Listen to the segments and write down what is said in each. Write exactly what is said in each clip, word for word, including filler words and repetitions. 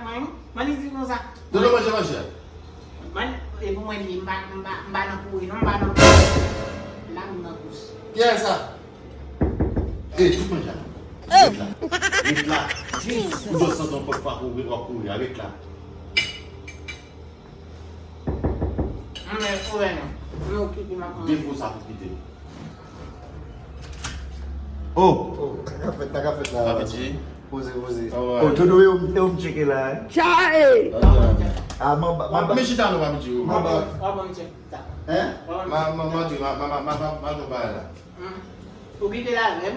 Mwen, mwen li di konsa. Dodo manje manje. Mwen, e pou mwen li, m pa, m pa, m pa nan kouri, non, m pa nan kouri. La, m nan kous. Kiyès sa? E, tout manje a. Ret la. Ret la. Jis pou dòt santi yon pòt fwa kouri, w ap kouri a. Ret la. Mwen, ouvè non. Mwen okipe m ap manje. Defo sa pou kite. Oh! Oh, sa ka fèt, sa ka fèt la. Sa vle di? Poze, poze. Oh, Dodo, e ou m tcheke la, hein? Chae! Ah, manba, manba. Men chita nou, Papi Dji. Manba. Wa ban m tchèk. Hein? Wa ban m tchèk. Ma, ma, ma, ma, ma, ma, ma, ma, nou bay la. Hmm. Ou kite la menm?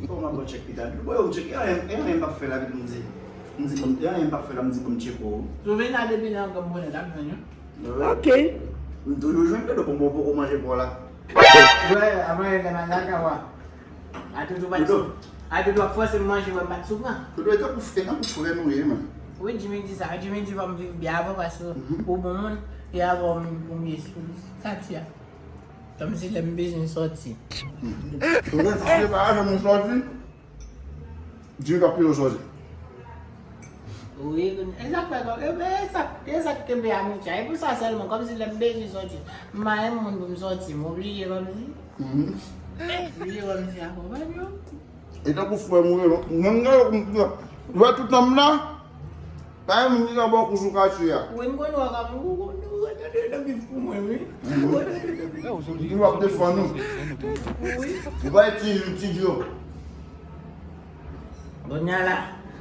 Kòman ban tchèk pita? Bon, yo tcheke, anyen, anyen m p ap fè la, vin m di. M di, bon, anyen m p ap fè la, m di, bon, m tcheke ou. Sou vin la depi nan granm bonè, l ap jwenn, wi. Ok. M toujou jwenn Dodo, bon, bon, poko manje pwa la. Wè, avan, lè nan kaka, wa. A tout ou pati. Dodo. A tout ou ap fòse m manje, wè, m pa t sou pran. Dodo, e tankou, e tankou frè nou ye, man. Wi, Jimmy di sa. Jimmy di fò m viv byen avè w, paske ou bon moun, e avè w pou m ye sou Katia. Kòmsi lè m bezwen sòti. Ou wè, si se pa avè m ou sòti, Jimmy p ap kite w sòti. Wi, e sa k fè kò, e, e sa, e sa k kenbe amiti a. E pou sa sèlman, kòmsi lè m bezwen sòti, m pa gen moun pou m sòti, m oblije kòmsi. Mhm. Oblije kòmsi akonpanye w. E tankou frè m ou ye, non? Mwen, m gade w, wè tout tan m la, pa gen moun ki ka ba w kou sou katye a. Wi, m konn wè kòm ou, ou, ou, ou, ou, nan bif pou mwen, wi. Mhm. Ou, ou, ou, ou, ou, ou, w ap defann ou. Wi. Ou pa ti, ti dyo. Kounye a la,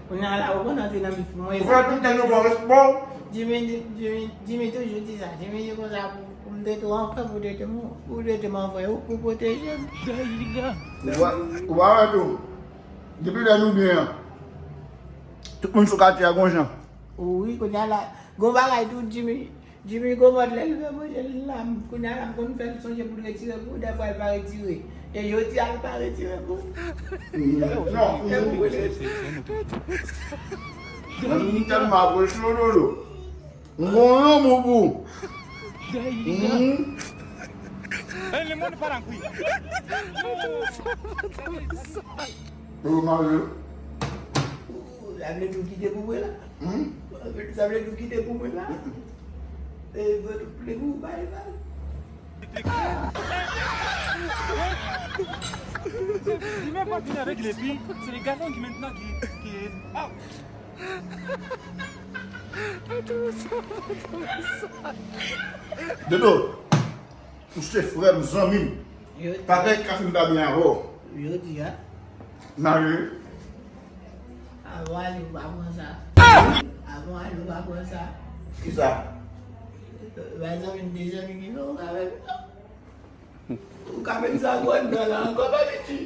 kounye a la, ou konn antre nan bif mwen. Ou fè tout tan nou ba w respè w. Jimmy, Jimmy, Jimmy toujou di sa. Jimmy di konsa pou, pou m trete w an frè, pou trete m, pou trete m an frè, ou pou pwoteje m. Ou pa, ou pa wè tou. Depi lè nou byen an, tout moun sou katye a gon jan. Wi, kounye a la, gon bagay tou, Jimmy. Jimmy Gomòd, lè l fè manje l la, m, kounye a la, m konn fè l sonje pou l retire pou ou, dèfwa l pa retire. E jodi a, l pa retire pou ou. Non. E pou ou retire. Mwen, m tèlman apresye w, Dodo. M gon lanmou pou ou. Mhm. Dodo, mari. Sa vle di w kite pou mwen la? Hmm? Sa vle di w kite pou mwen la? E, mwen tou plen pou w bay la. Li menm pa vin avèk lepi, se le gason ki mentnan ki, ki, ah. Dodo. Ou se frè m, zanmi m. Yo di. Pa gen ka fin pa byen avè w. Yo di a. Mari. Avan ale, ou pa pran sa. Avan ale, ou pa pran sa. Kisa? Pa zanmi m, de zanmi ki fè ou ka fè sa. Ou ka met sa gwo anndan la ankò, pa piti.